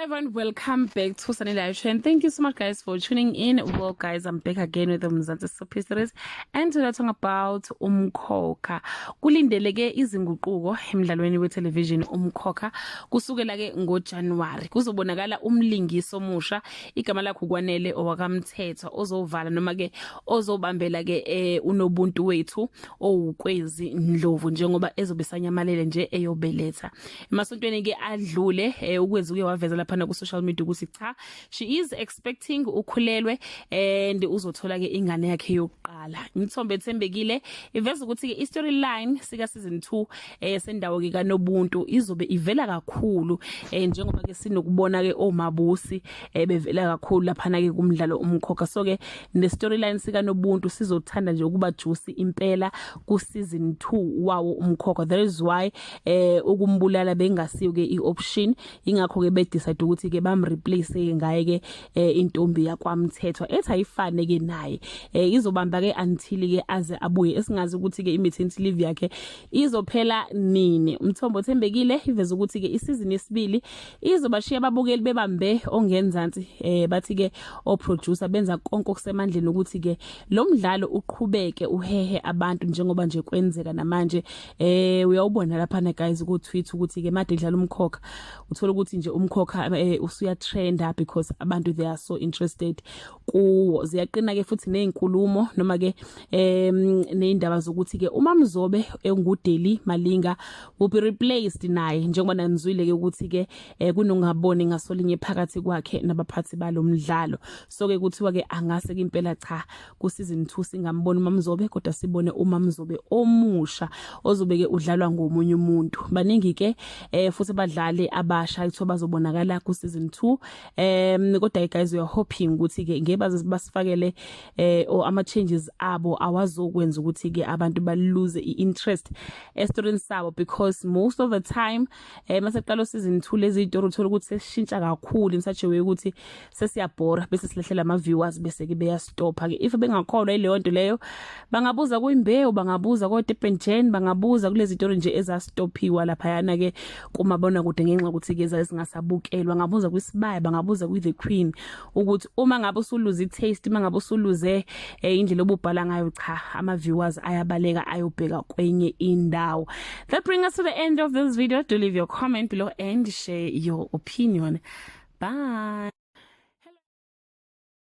Everyone, welcome back to Sunny Live Show and thank you so much, guys, for tuning in. Well, guys, I'm back again with the Mzansi Soapie Series and today talking about Umkhokha. Kulindeleke izinguquko emidlalweni we-television Umkhokha kusukela ke ngoJanuary. Kuzobonakala umlingisi omusha, igama lakhe uKwanele owakaMthethwa, ozovala noma ke ozobambela ke uNobuntu wethu owuKwezi Ndlovu, njengoba ezobe sanyamalele nje eyobeletha. Emasontweni ke adlule, uKwezi uke waveza lapha ku social media ukuthi cha, she is expecting, ukhulelwe and uzothola ke ingane yakhe yokuqala. Imithombo ethembekile iveza ukuthi ke i-storyline sika season 2 sendawo ke kaNobuntu izobe ivela kakhulu, njengoba ke sinokubona ke oMabusi bevela kakhulu lapha ke kumdlalo Umkhokha. So ke ne storyline sika Nobuntu sizothanda nje ukuba juicy impela ku season 2 wawo Umkhokha. That is why ukumbulala bengasiyo ke ioption, ingakho ke be decide ukuthi ke bam replace ngaye ke intombi yakwaMthethwa ethi ayifane ke naye. Izobamba ke until ke aze abuye, esingazi ukuthi ke i-maternity leave yakhe izophela nini. Umthombo othembekile iveza ukuthi ke isizini yesibili izobashiya ababukeli bebambe ongenzansi. Bathi ke o producer benza konke okusemandleni ukuthi ke lo mdlalo uqhubeke uhehe abantu, njengoba nje kwenzeka namanje. Uyawubona lapha na, guys, ku Twitter ukuthi ke made idlala Umkhokha, uthola ukuthi nje Umkhokha usuya trenda because abantu, they are so interested kuwo. Ziyaqina ke futhi nezinkulumo noma ke nezindaba zokuthi ke uMamzobe enguDeli Malinga will be replaced naye, njengoba nanizwile ke ukuthi ke kunongaboni ngasolinye phakathi kwakhe nabaphathi balomdlalo. So ke kuthiwa ke angase ke impela cha, ku season 2 singambona uMamzobe, kodwa sibone uMamzobe omusha ozobe ke udlalwa ngomunye umuntu. Baningi ke futhi abadlali abasha kuthiwa bazobonakala ku season 2, kodwa guys, we are hoping ukuthi ke ngeke baze basifakele or ama changes abo awazokwenza ukuthi ke abantu balose i-interest estoryini sabo, because most of the time maseqala season 2 lezi izitori uthola ukuthi sesishintsha kakhulu in such a way ukuthi sesiyabhora, bese silahlela ama viewers, bese ke beyastopha ke. If bengakholwa ileyo nto leyo, bangabuza kuYimbewu, bangabuza ko Durban Gen, bangabuza kulezi zitori nje ezastophiwa lapha yana ke kumabona kude ngenxa ukuthi ke zazingasabukelwa. Ngabuza kwiSibaya, bangabuza kwi The Queen, ukuthi uma ngabe usuluze i-taste, uma ngabe usuluze indlela obubhala ngayo, cha, ama viewers ayabaleka ayobheka kwenye indawo. That bring us to the end of this video. Do leave your comment below and share your opinion. Bye.